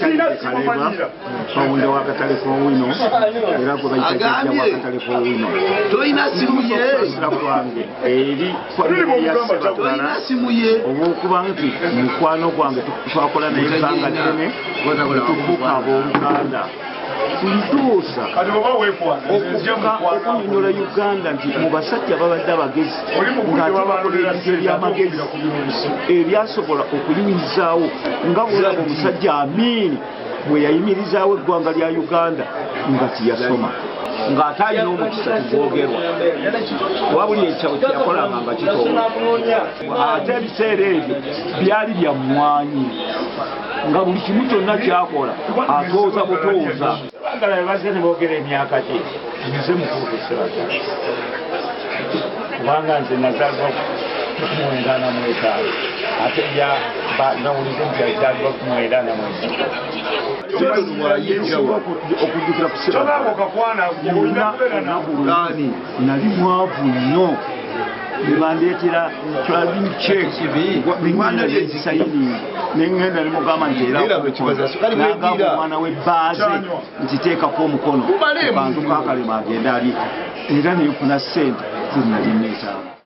Kalema, founder wa Katale Kowino, era gwe bayita jjajja wa Katale Kowino. Tolina simu ye. Okusasira kwange eri famire ya Ssebaggala Tolina simu ye. Olw'okuba nti mukwano gwange twakola naye ebbanga ddene, tufuuka abooluganda ntuusa Kati oba weekwana, nze okuka okunyonyola Uganda nti mu basajja babadde abagezi ng'ate bakola ebintu ebyamagezi ebyasobola okuyimirizaawo, nga bwolaba omusajja Amiini bwe yayimirizaawo eggwanga lya Uganda nga tiyasoma, ng'ate alina omukisa tugwogerwa wabuli ekitabo kyeyakolanga nga kitoola. Ate ebiseera ebyo byali bya mmwanyi, nga buli kimu kyonna kyakola atooza butooza. Bagala bebazze ne boogera emyaka gye, nze mukulu ku Ssebaggala, kubanga nze nazaalibwa 1945, ate nawulidde nti yazaalibwa 95. Okujjukira ku Kyogamba okakwana olina kubeera nako. Ani? Nali mwavu nnyo, nebandeetera travelling check neŋŋenda neŋŋenda nemugamba nti era Era bwe kibaza, so kali n'agamba bwedira. Omwana w'ebbaaze Kyanywa. Nti teekako omukono Mumaleemu. ku kantu kakalema agenda ali, era nenfuna ssente zenali neetaaga.